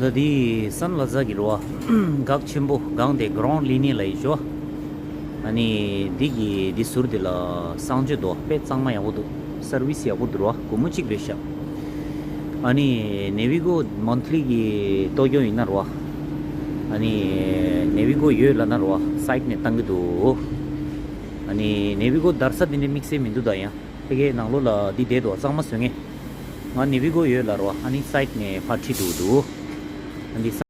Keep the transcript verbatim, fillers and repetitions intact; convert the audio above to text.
ད་འདི་སན་ལ་ཛ་གི་རེད་བ། འགག་ཆེན་པོ་སྒང་དེ་གྷ་རང་ལི་ནི་ལབ་ཡས་ཞོ། ཨ་ནི་འདི་གི་འདི་ཟུར་དེ་ལ་གསང་སྤྱོད་དོ་དཔེ་གཙང་མ་ཡག་པོ་འདུག་སར་བིས་ཡག་པོ་འདུག་རེད་བ། སྒོར་མོ་གཅིག་རེད་ཤག་ཨ་ནི་ནེ་བི་གོ་མོན་ཐི་ལི་གི་གཏོང་རྒྱུ་ཡིན་ན་རེད་བ། ཨ་ནི་ནེ་བི་གོ་ཡོད་ལབ་ན་རེད་བ། སའིཊ་ནས་བཏང་གི་འདུག་ཨ་ནི་ནེ་བི་གོ་བརྡར་ས་དེ་འདྲ་དམིགས་བསལ་མི་འདུག་ད་ཡང་ཕ་གིའི་ནང་ལོགས་ལ་འདི་བསྡད་འདུག་གཙང་མ་བཟོ་མཁན། ང་ནེ་བི་གོ་ཡོད་ལབ་རེད་བ། ཨ་ནི་སའིཊ་ནས་ཕར་ཁྲིད་འགྲོ་གི་འདུག་ཨ་ནི།